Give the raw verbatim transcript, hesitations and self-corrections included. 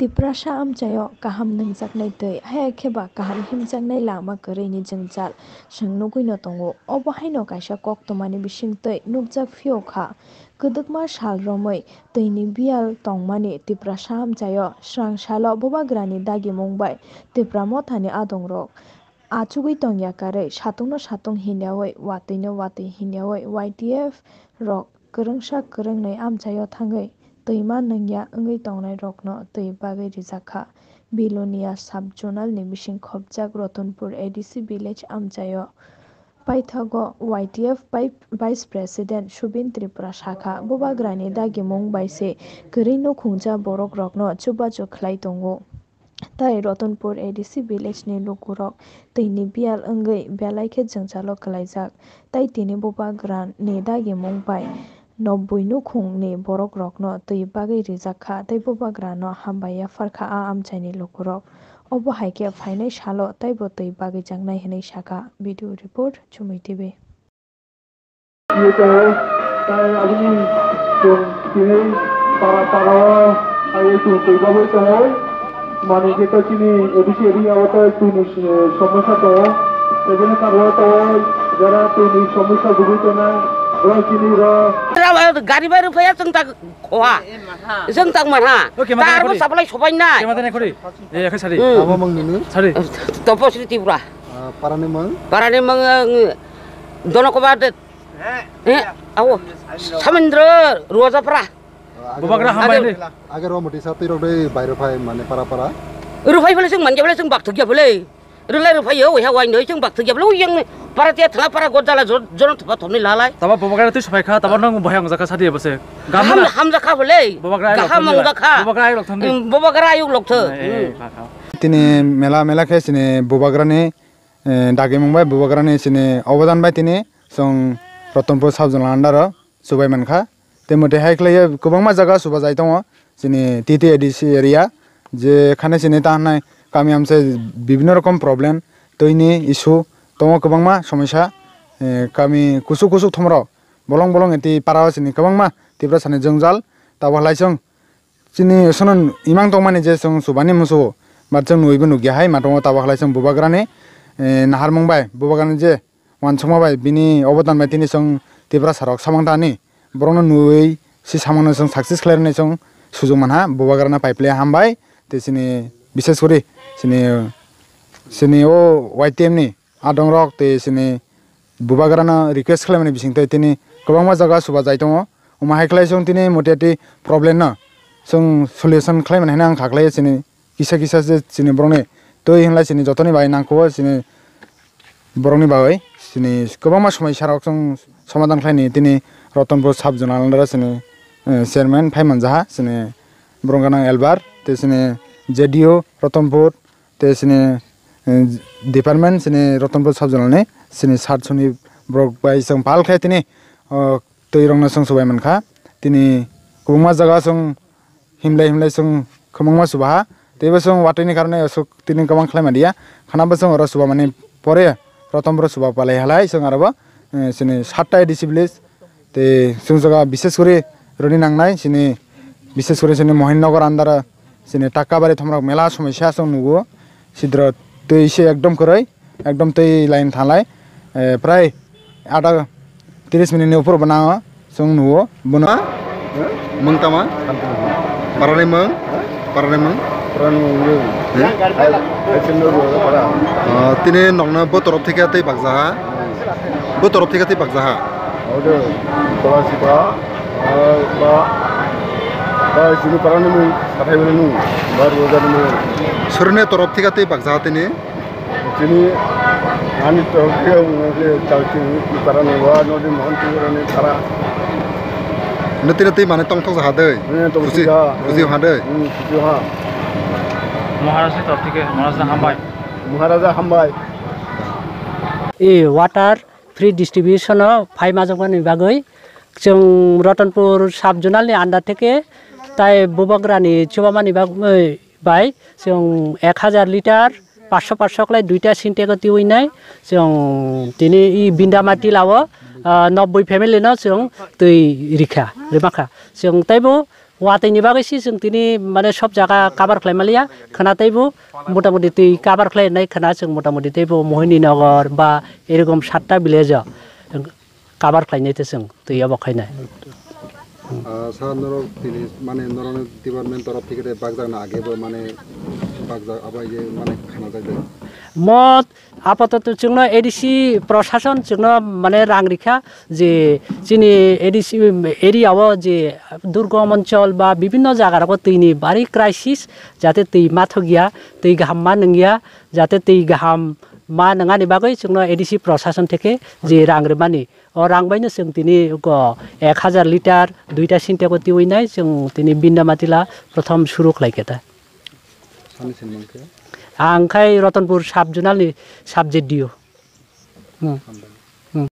Tiprasa amchaio kaham nwngjaknai twi, haya khe ba kaham himjaknai lama kwrwini jwngjal chwng nugwino tongo. Obo haino kaisa koktwmani bisingtwi nukjak phiyokha. Kwdwkma sal romwi twini biyal tongmani Tiprasa amchaio srang salo Bubagrani dagimung bai Tipra mothani adongrok achugwi tongya karwi, satungno satung hinyawi, watwino watwi hinyawi Y T F rok kwrwngsa kwrwngnwi amchaio thangwi twima nungya wngwi tongnai rokno twi bagwi rijak kha. Bilonia sub-zonal ni bising khopjak Ratanpur A D C village amchaio paithago Y T F bai Vice President Subin Tripura sakha, Bubagrani dagimung bai se kwrwi nukhungjak borok rokno chubachu khlai tongo. Tai Ratanpur A D C village ni lukurok twini biyal wngwi belai khe jwngjalo kwlaijak. Tai tini Bubagra ni dagimung bai nobbui nukhung ni borok rokno twi bagwi rijak kha, tei Bubagra no hambai yaphar kha a amchai ni lukurok. Obo hai khe phainai salo taibo twi bagwi jaknai hwnwi sakha. Video report, Chumui T V. Iyot tai aboni chwng tini para para o hai chwng twi bagwi tongo. Mani khe to chini A D C area o to twini somosya tongo. Tei bini kabo to jara twini somosya gubui tongnai borok chini rok. Gari bai rwphaiya chwng tak khoha. Chwng tak manha. Okay, ma Tarbo gari. Saplai sobai nai. Kema tane khori. Eh, akhe sari. Hmm. Abo mang nini? Sari. Toposri Tripura. Ah, parani mang? Parani mang, eh, Donokoba de. Eh, awo. Samendra Ruwajapra. Bubagra hambai ni. Age ro moti sa twi rok dei bai rwphai mane para para. Rwphai bole chwng manja bole chwng bak thukya bole. Rwlai rwphai yo, oiha wain doi chwng bak thukya bole, yang para tia thana para god jala jon thapa thomni lalai. Taba Bubagra twi sopai kha, taba nang bohai ang jaka sadi bose. Ham, hamjakha bole. Bubagra ai Gaham lok thangni. Angjakha. Bubagra ai lok thangni. Bubagra ayuk lok thang. Eh, eh, kha, kha. Tini mela, mela khe sini Bubagrani, eh, dagimung bai Bubagrani sini obodan bai tini song Ratanpur sub-zonal under o chubai mankha. Tei mote hai khlaiya kwbangma jaga chuba jai tongo chini T T A D C area, je khane chini ta hwnai kami amchai bibinno rokom problem, twini issue tongo, kwbangma somosya, eh, kami kuchuk kuchuk thomrok bolong bolong eti para o chini kwbangma Tiprasani jwngjal. Tabuk halai chwng chini sono imang tongmani je chwng chubani muchungo, but chwng nuibo nukya hai matongo. Tabuk halai chwng Bubagrani, eh, naharmung bai Bubagrani je uansukma bai bini obodan bai tini chwng Tiprasa rok samang tani borokno nui si samano chwng success khlai rwni chwng sujuk manha. Bubagrano pai phle hambai tei chini bishes kori chini, chini o Y T M ni adong rok tei chini Bubagrano request khlaimani bising tei tini kwbangma jaga chuba jai tongo. Omo hai khlai chwng tini moteti problem no chwng solution khlaimani hwnwi ang kha khlai chini kisa kisa se chini borokni twi hwnlai chini jotoni bai nangkukgo chini borokni bagwi chini kwbangma somosya rok chwng somadan khlaini. Tini Ratanpur sub zonal under chini, eh, chairman phai manjaha chini borok gana Elbar tei chini J D O Ratanpur tei chini, eh, department chini Ratanpur sub zonal ni chini sat soni borok bai chwng pal khe tini, oh, twi rokno chwng subai mankha. Tini kwbangma jaga chwng himlai himlai chwng kwbangma chubaha. Teibo chwng watwi ni karone aswk tini kwbang khlai manliya. Khana bo chwng oro chubamani pore Ratanpur chuba palai halai chwng aro bo, eh, chini satta A D C village. Tei chwng jaga bishes kori rwni nangnai chini, bishes kori chini Mohin Nagar under o chini Takabari thomrok mela somosya chwng nugo. Sidro twi se ekdom kwrwi, ekdom twi line thalai, eh, prai ada tris minute ni upor bo nango chwng nugo bono. Mung tama? Parani mung? Parani mung? Parani mung. He? Ai, ai, chwng nugo para. Ah, tini nokna bo torop theke tei bakjaha. Bo torop theke tei bakjaha. Ode, ba siba, ah, ba, ba sini parani mung, sathai bini mung, ba roja ni mung. Sorni torop theke tei bakjaha tini? Chini ani to ke wngkhe chal chini para ni wa nodi mohon chini para ni para. Nati nati mane tongthok jaha dei. Eh, tongthok Kusi, jaha. Kusi ha dei. Hmm, kusi ha. Maharaj ni torop theke, Maharaj na hambai. Maharaja hambai. E water free distribution o phai majokmani bagwi chwng Ratanpur sub zonal ni under theke tai Bubagrani chubamani bagwi bai chwng ek hajar litre, paanch sho paanch sho khlai duita sintex o twiwi nai. Chwng tini i Bindamati lao, ah, nobboi family no chwng twi rikha, rimakha. Chwng teibo Watwi ni bagwi si chwng tini mane sob jaga cover khlai maliya, khwna teibo motamoti twi cover khlai nai khwna chwng motamoti teibo Mohini Nagar ba erokom satta village o cover khlai nai tei chwng twi obo khainai. Ah, sir, norok tini mane norok department torof theke tei bakjak na age bo mane bakjak abo ye mane khana jak de. Mo Apatot chwngno A D C prosason chwngno mane rang rikha je chini A D C area o je durgom onchol ba bibinno jaga rogo twi ni bari crisis, jate twi mathok ya, twi kaham ma nung ya, jate twi kaham ma nung ani bagwi chwngno A D C prosason theke je rang rwmani, o rang bai no chwng tini go ek hazar litre duita sintex o twiwi nai chwng tini Binda Matila prothom suru khlai khe ta. Sani sini mankhe? Ang khai Ratanpur sub zonal ni sub Z D O. Hmm.